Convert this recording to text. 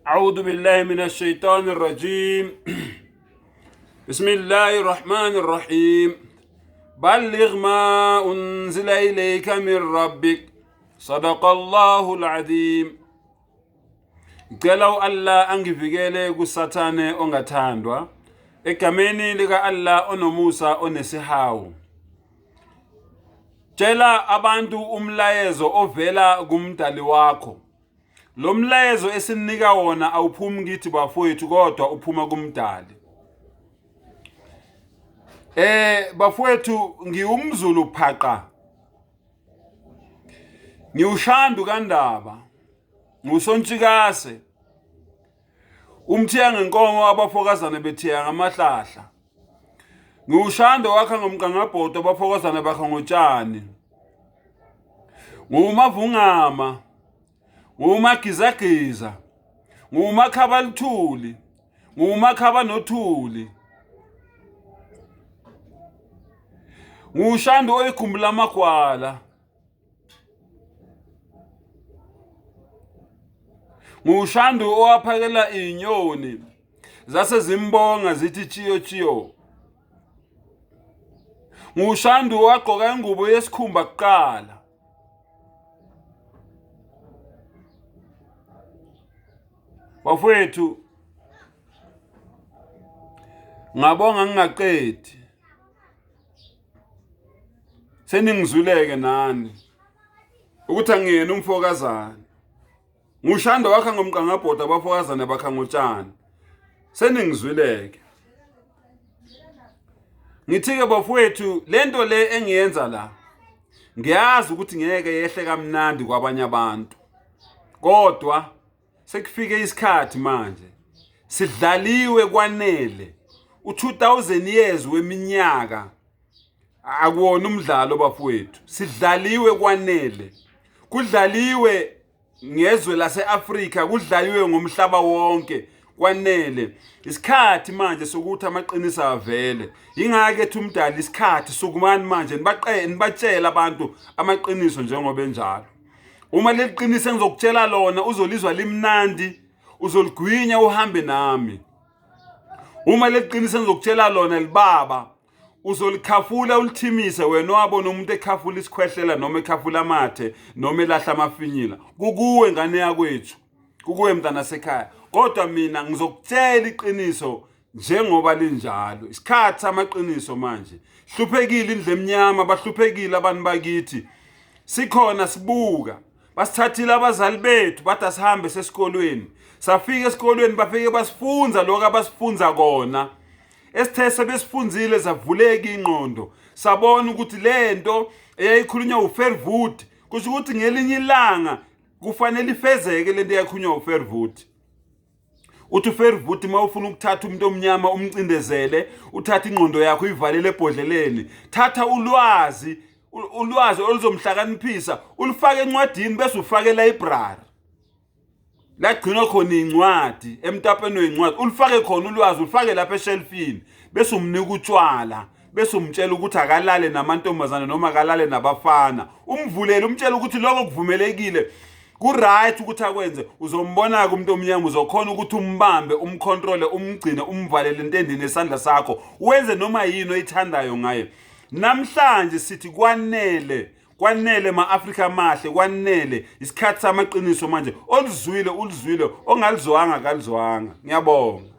أعوذ بالله من الشيطان الرجيم بسم الله الرحمن الرحيم بلغ ما أنزل إليك من ربك صدق الله العظيم. Ngicela u-Allah angivikele kuSathane ongathandwa egameni lika-Allah onomusa onesihawu. Tshela abantu umlayezo ovela kumdali wakho. Lo mlayezo esinika wona awuphumi kithi bafowethu kodwa uphuma kumdali. Bafowethu ngiwumZulu phaqa. Ngiwushandu kaNdaba. Ngusontshikase. Umthiya ngenkomo abafokazana bethiya ngamahlahla. Ngiwushando wakha ngomqangabhodo abafokazana bakha ngotshani. Nguwumavungama. Nguwumagizagiza. Nguwumakhabaluthuli. Nguwumakhaba nothuli. Nguwushando oyigumbi lamagwala. Ngushandu owaphakela izinyoni zase zimbonga zithi chiyo chiyo. Ngushandu owagqoka ingubo yesikhumba kuqala. Bafowethu ngabonga ngingaqedi. Seningizwileke nani ukuthi angiyena umfokazana. Ngushando wakha ngomqangabhodo abafokazana bakha ngotshani. Seningizwileke. Ngithi-ke bafowethu lento le engiyenza la ngiyazi ukuthi ngeke yehle kamnandi kwabanye abantu. Kodwa sekufike isikhathi manje sidlaliwe kwanele u2000 years weminyaka akuwona umdlalo bafowethu sidlaliwe kwanele kudlaliwe ngezwe lase-Afrika kudlaliwe ngomhlaba wonke kwanele isikhathi manje sokuthi amaqiniso avele ingake ethi umdali isikhathi sukumani manje nibatshele abantu amaqiniso njengoba enjalo uma leli qiniso engizokutshela lona uzolizwa limnandi uzoligwinya uhambe nami uma leli qiniso engizokutshela lona libaba uzolikhafula ulithimise wena wabona umuntu ekhafula isikhwehlela noma ekhafula amathe noma elahla amafinyila kukuwe ngane yakwethu kukuwe mntana sekhaya kodwa mina ngizokutshela iqiniso njengoba linjalo isikhathi samaqiniso manje hluphekile indle emnyama bahluphekile abantu bakithi sikhona sibuka basithathile abazali bethu bathi asihambe sesikolweni safika esikolweni bafike basifunza lokho abasifunza kona esithe sebesifunzile zavuleka ingqondo sabona ukuthi lento eyayikhulunywa uFerwood kusho ukuthi ngelinye ilanga kufanele ifezeke lento eyakhulunywa uFerwood uthi uFerwood uma ufuna ukuthatha umuntu omnyama umcindezele uthatha ingqondo yakho uyivalele ebhodleleni thatha ulwazi ulwazi oluzomhlakaniphisa ulufake encwadini bese ufake elibrary lagcinwa khona incwadi emtapeni wencwadi ulufake khona ulwazi ulufake lapha eshelfini bese umnika utshwala bese umtshela ukuthi akalale namantombazane noma akalale nabafana umvulele umtshela ukuthi lokho kuvumelekile ku-right ukuthi akwenze uzombona-ke umuntu omnyama uzokhona ukuthi umbambe umkhontrole umgcine umvalele entendeni esandla sakho wenze noma yini oyithandayo ngaye namhlanje sithi kwanele kwanele ma-afrika amahle kwanele isikhathi samaqiniso manje oluzwile uluzwile ongalizwanga kalizwanga ngiyabonga.